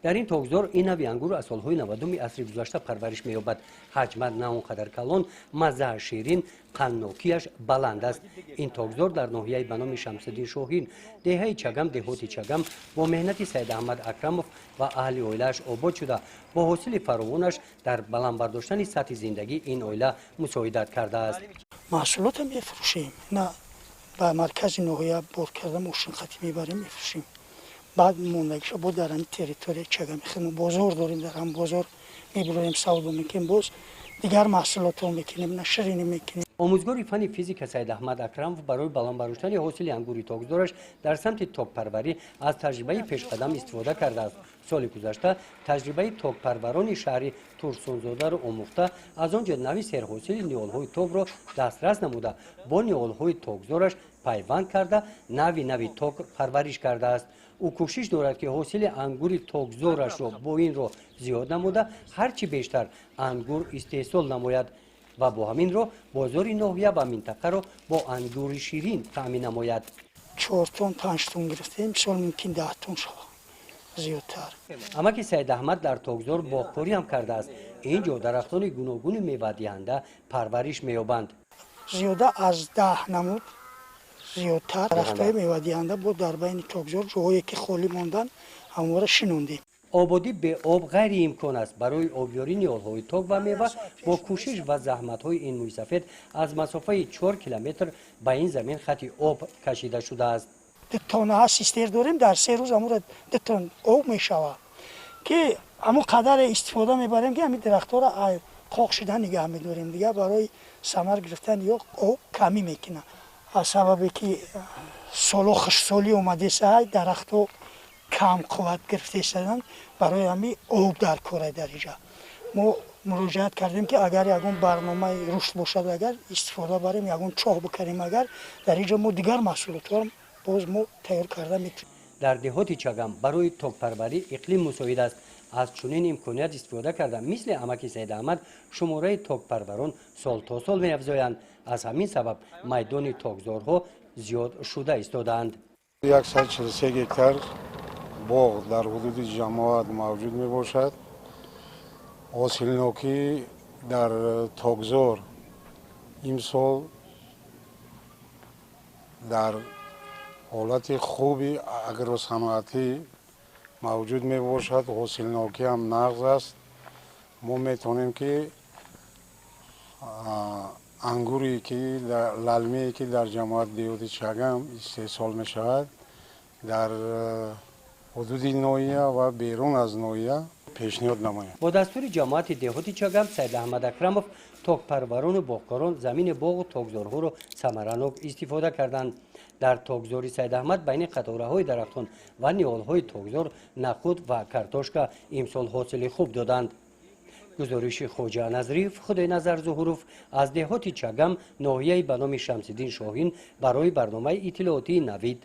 Дар ин токзор ин нави ангур аз солҳои 90-уми асри гузашта парвариш меёбад. Ҳаҷмат на он қадар калон, маззааш ширин, қанднокиаш баланд аст. Ин токзор дар ноҳияи ба номи Шамсиддин Шоҳин, деҳаи Чагам, деҳоти Чагам бо меҳнати Саидаҳмад Акрамов ва аҳли оилааш обод шуда, бо ҳосили фаровонаш дар баланд бардоштани сатҳи зиндагии ин оила мусоидат кардааст. Маҳсулотро мефурӯшем, на ба маркази ноҳия бор карда, мошинхатӣ мебарем, мефурӯшем. Баъд мондагиша бо дар ҳамин территорияи Чагами худмо бозор дорем, дар ҳам бозор мебурем, савдо мекунем, боз дигар маҳсулотро мекунем, на ширинӣ мекунем. Омӯзгори фанни физика Саидаҳмад Акрамов барои баланд бардоштани ҳосили ангури токзораш дар самти токпарварӣ аз таҷрибаи пешқадам истифода кардааст. Соли гузашта таҷрибаи токпарварони шаҳри Турсунзодаро омӯхта, аз он ҷо нави серҳосили ниҳолҳои токро дастрас намуда, бо ниҳолҳои токзораш пайванд карда, нави нави ток парвариш кардааст. Ӯ кӯшиш дорад, ки ҳосили ангури токзорашро бо ин роҳ зиёд намуда, ҳар чӣ бештар ангур истеҳсол намояд ва бо ҳамин роҳ бозори ноҳия ва минтақаро бо ангури ширин таъмин намояд. 4 тон, 5 тон гирифтем, мисол, мумкин 10 тон шавад, зиёдтар. Амаки Саидаҳмад дар токзор боғкорӣ ҳам кардааст. Ин ҷо дарахтони гуногуни мевадиҳанда парвариш меёбанд. Зиёда аз 10 намуд зиёдтар дарахтҳои мевадиҳанда бо дар байни токзор, ҷоҳое ки холӣ монданд, ҳамвора шинондем. Ободӣ беоб ғайриимкон аст. Барои обёрии ниҳолҳои ток ва мева бо кӯшиш ва заҳматҳои ин мӯйсафед аз масофаи 4 километр ба ин замин хати об кашида шудааст. 2 тоннаҳа систер дорем, дар 3 рӯз амура 2 тон об мешавад, ки ҳамон қадаре истифода мебарем, ки ҳамин дарахтҳоро қоқ шуда нигаҳ медорем. Дигар барои самар гирифтан ё об камӣ мекунад. Аз сабабе ки соло хушксолӣ омадесай, дарахтҳо кам қувват гирифтесаданд, барои ҳамин об дар кора. Дар инҷа мо муроҷиат кардем, ки агар ягон барномаи рушд бошад, агар истифода барем, ягон чоҳ бикарем, агар дар инҷо мо дигар маҳсулотҳоро боз мо тайёр карда метавонем. Дар деҳоти Чагам барои токпарварӣ иқлим мусоид аст. Аз чунин имконият истифода карда, мисли амаки Саидаҳмад шумораи токпарварон сол то сол меафзоянд. Аз ҳамин сабаб майдони токзорҳо зиёд шуда истодаанд. 143 гектар боғ дар ҳудуди ҷамоат мавҷуд мебошад. Ҳосилнокӣ дар токзор имсол дар ҳолати хуби агросаноатӣ мавҷуд мебошад. Ҳосилнокӣ ҳам нағз аст. Мо метавонем, ки ангуре ки, лалмие ки дар ҷамоати деҳоти Чагам истеҳсол мешавад, дар ҳудуди ноҳия ва берун аз ноҳия пешниҳод намоем. Бо дастури ҷамоати деҳоти Чагам Саидаҳмад Акрамов токпарварону боғкорон замини боғу токзорҳоро самаранок истифода карданд. Дар токзори Саидаҳмад байни қатораҳои дарахтон ва ниҳолҳои токзор нахӯд ва картошка имсол ҳосили хуб доданд. Гузориши Хоҷа Назриев, Худойназар Зуҳуров аз деҳоти Чагам, ноҳияи ба номи Шамсиддин Шоҳин, барои барномаи иттилоотии «Навид».